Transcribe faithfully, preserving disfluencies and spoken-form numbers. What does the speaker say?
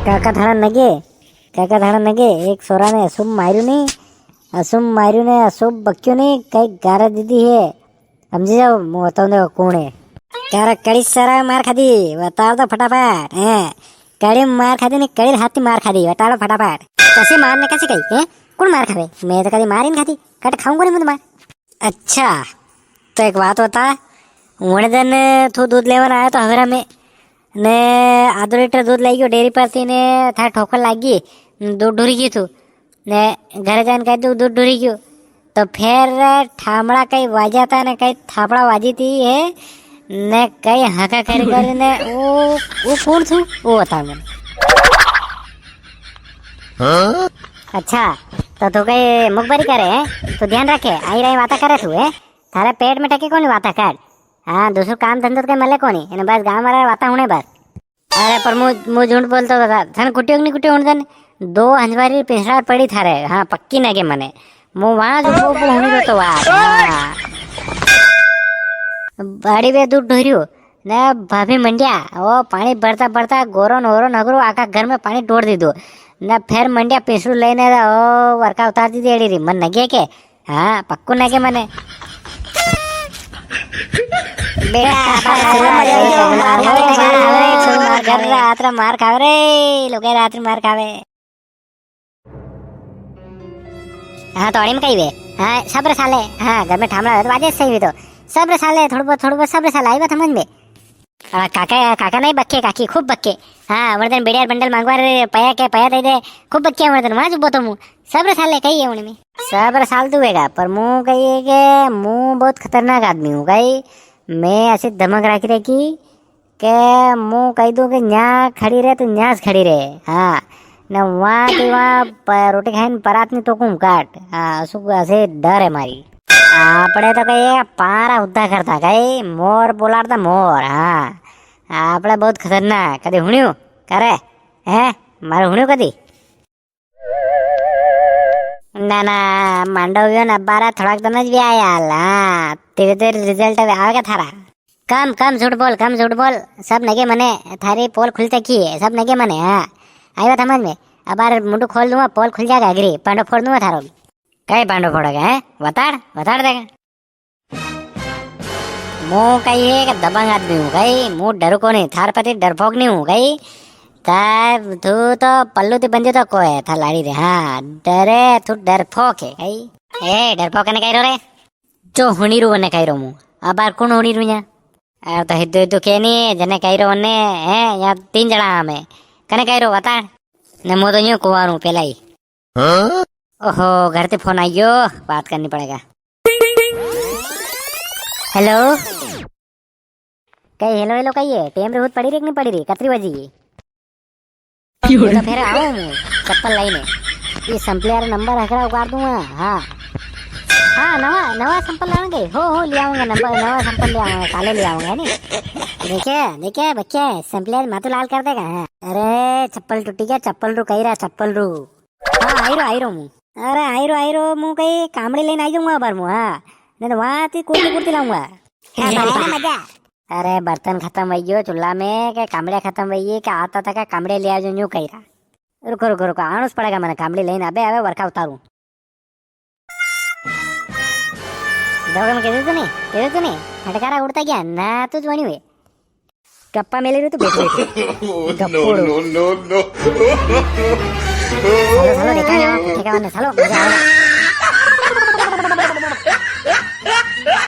काका थारा नगे, काका थारा नगे, एक सोरा ने असुम मारू नी, असुम मारू ने असुम बक्यो नी, कई गारा दीदी है। समझी जाओ, मु बताऊं देखो कौन है। क्यारा कड़ी सरा मार खादी, बताड़ दो फटाफट, हैं? कड़ी मार खादी नी, कड़ी हाथी मार खादी, बताड़ दो फटाफट। कसी मार ने कसी कही, हैं? कुण मार खावे? मैं तो कदी मार ही नी खादी, कट खाऊंगा नी मु तो मार। अच्छा, तो एक बात बता, वण दन थू दूध लेवन आया तो हवेरा में, ने आधो लीटर दूध लाई गयो डेयरी पर थी ने थारे ठोकर लागी, दूध ढुरी गयो थू, ने घरे जान कह दू दूध ढुरी गयो, तो फेर ठामड़ा कई वाजा था ने कई थापड़ा वाजी थी है, ने कई हाका कर कर ने ओ, ओ कौन थू? ओ बता मने। हाँ? अच्छा, तो तू कई मुखबरी करे है? तू ध्यान रखे, आई रही बाता करे तू है, थारे पेट में टके कोनी बाता कर। हाँ, दूसरो काम धंधो तो कई मले कोनी, इने बस गांव वाला बाता हुने बस। अरे पर मु, मु झूठ बोलतो था, थने कुटियो कि नी कुटियो हुन दन? दो हंजवारी पिसड़ा पड़ी थारे, हाँ, पक्की नगे मने। मु वहां जो वो, वो हुनी तो बात, हाँ। बाड़ी बे दूध ढोरियो, ने भाभी मंडिया, ओ पानी भरता भरता गोरो नोरो नगरो आखा घर में पानी डोर दीदो। ने फेर मंडिया पिसड़ू लेने, ओ वरका उतार दीदी एड़ी री, मन नगे के? हाँ, पक्को नगे मने। बेटा, घर रा आतरा मार खावे रे, लोग रात मार खावे। हाँ, तो अड़ी में कही वे। हाँ, सब्र साले। हाँ, घर में ठामड़ा हो तो बाजे सही भी तो। सब्र साले, थोड़ा बहुत, थोड़ा बहुत सब्र साले, आई बात समझ में। आ, काका, काका नहीं बक्के, काकी खूब बक्के। हाँ, वण दन बेड़ियार बंडल मांगवा रे, पया के पया दे दे, खूब बक्के वण दन, वहां उबो तो मु। सब्र साले कही है उनमें। सब्र साल तू वेगा, पर मु कही है के मु बहुत खतरनाक आदमी हूँ, कही मैं ऐसी धमक राखी रखी के मु कही दूं के न्या खड़ी रे, तू न्यास खड़ी रे। हाँ, ने वहां की वहां प-, रोटी खाई ने परात नी तो कुम काट। हाँ, असु ऐसे डर है मारी। आपड़े तो कही पारा उद्धा करता, कही मोर बोलाड़ता मोर। हाँ, आपड़े बहुत खतरनाक, कदी हुणियो करे, हैं? मारे हुणियो कदी? ना, ना, मांडो हुयो ना, अबारा थोड़ाक दन ज भी आया हाल, हाँ, धीरे धीरे result आवेगा थारा। कम, कम झूठ बोल, कम झूठ बोल, सब नगे मने, थारी पोल खुल चकी है, सब नगे मने, हाँ। आई बात समझ में, अबार मुंडू खोल दूंगा, पोल खुल जाएगा, अगरी, पांडो फोड़ दूंगा थारो भी। कई पांडो फोड़ेगा, हैं? बताड़, बताड़ देगा। मु कई है कि दबंग आदमी हूँ कई, मु डरू कोनी, थार पति डरपोक नी हूँ कई। ता तू तो पल्लू ती बंजो तो कोई था लाड़ी रे, हाँ, डरे तू डरपोक है कई। ए, डरपोक कने कई रो रे? जो हुणी रू वने कई रो मु, अबार कुण हुणी रू या? अरे तो हिदो हिदो के नी, जने कई रो वने, हैं, या तीन जणा हमें। कने कई रो बता, ने मु तो यूं कुंवार हूँ पेला ही। हाँ? ओहो, घर ते फोन आई गयो, बात करनी पड़ेगा। हेलो। कई हेलो हेलो कई है? टेम रे हुत पड़ी री कि नी पड़ी री? कतरी बजी? ये तो फेर आऊं मु, चप्पल लई ने। ये संपलिया रे नंबर हकरा उगाड़ दूंगा, हाँ। हाँ, नवा, नवा संपल लाऊंगे। हो, हो, ले आऊंगा नंबर, नवा संपल ले आऊंगा, काले ले आऊंगा, है नी? देखे, देखे, बच्चे, संपलिया रे माथू लाल कर देगा, हाँ। अरे, चप्पल टूटी गया, चप्पल रू कही रहा, चप्पल रू। हाँ, आई रो, आई रो मु। अरे, आई रो, आई रो, मु कई कामड़ी लेने आई जाऊंगा अबार मु, हाँ। नी तो वहां थी कुर्ती, कुर्ती लाऊंगा। हाँ, भाई, ना मजा। अरे, बर्तन खत्म हुई गयो चूल्हा में, के कामड़िया खत्म हुई गई, के आता तक कामड़िया ले आ जो, यूं कही रहा। रुको, रुको, रुको, आणुस पड़ेगा मने कामड़ी लेने, अबे, अबे, वरखा उतारूं। दोगम कह दे तूने, कह दे तूने, फटकारा उड़ता गया, ना तू जुआनी हुए। गप्पा मेले रे तू बैठ बैठ। गप्पोड़ो। No, no, no, no। सालो, सालो, देखा ना, ठेका वाले, सालो, मजा आएगा।